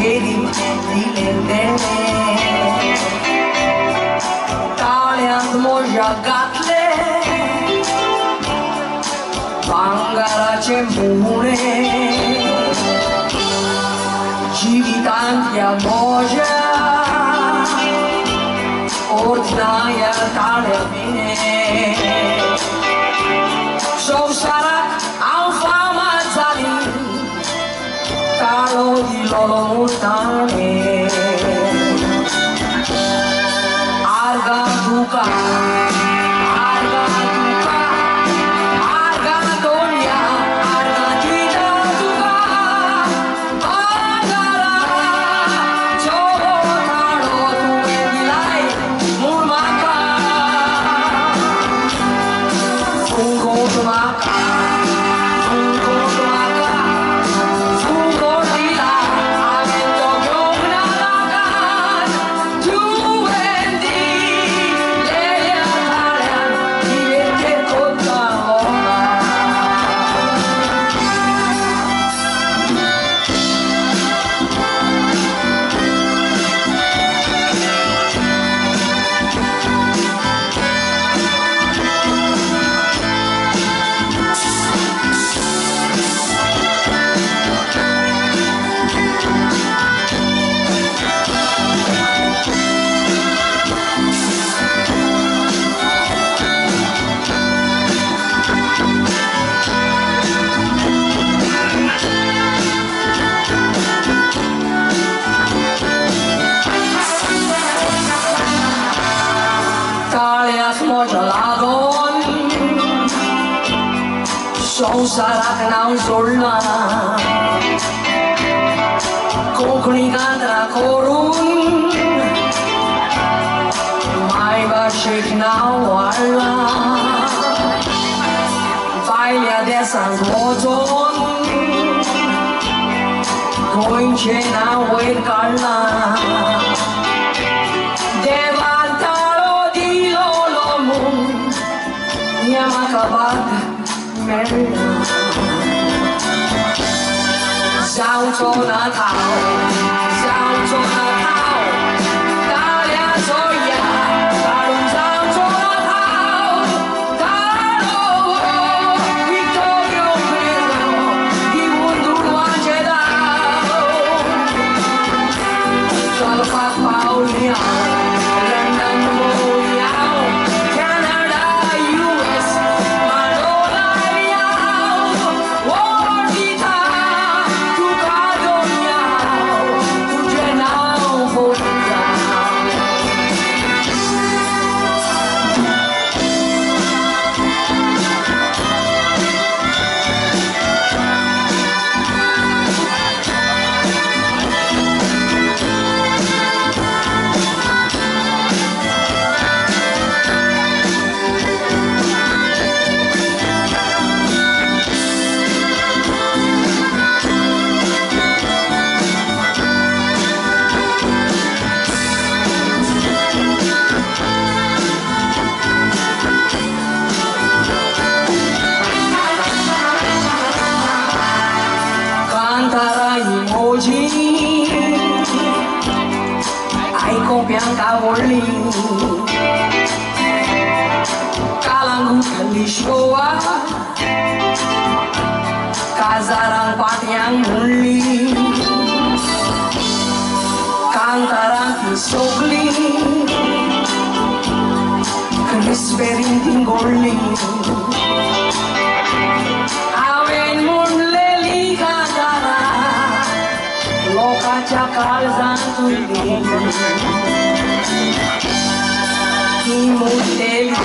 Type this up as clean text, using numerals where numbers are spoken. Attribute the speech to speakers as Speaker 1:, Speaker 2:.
Speaker 1: खेरीत दिलें तेणें. ताळ्यांत मोजा घातले भांगराचे मुणे, जिवितांतल्या मोजा अर्थ ना ह्या ताळ्या विणें. संवसाराक हांव फामाद जाली ताळो दिलो म्हूण ताणें. आर्गां तुका, आर्गां तुका, आर्गां दोनया, आर्गां दिता तुका, भांगराचो ताळो तुवें दिलाय म्हूण म्हाका, फुगोट म्हाका, फुगोट म्हाका, फुगोट दिला हांवें तो घेवंक ना नाकात. तुवें दिलेल्या ताळ्यान जिवेचेर कोत्ता मोगान. ताळ्याक म्हज्या लागून संवसाराक नांव जोडलां, कोंकणी कांतरां करून मायभाशेक नांव वाडलां. भायल्या देसांत वचोन गोंयचें नांव वयर काडलां. देवान ताळो दिलोलो म्हूण हें म्हाका भाग मेळ्ळां. जावचो ना थाव, जावचो ना थाव, ताळ्याचो या काडून जावचो ना थाव. ताळो विकतो घेवंक मेळ्ळो दिवन दुडवांचे दाव. चलपाक पावली हांव लंडन भोंवली हांव, कॅनडा, US, मांडोलाली हांव. वोट दिता तुका दोनया हांव, तुजें नांव फुलता. कांतारां ही मोजी आयकोप्यांक आवडली, कालांगुटली शोवा काजारांक पाटयांक म्हणली. कांतारां ती सोगली क्रिस्पेरीन ती गोडली. हांवें म्हणलेली कांतारां लोकांच्या काळजांत उरली, ती म्हणलेली.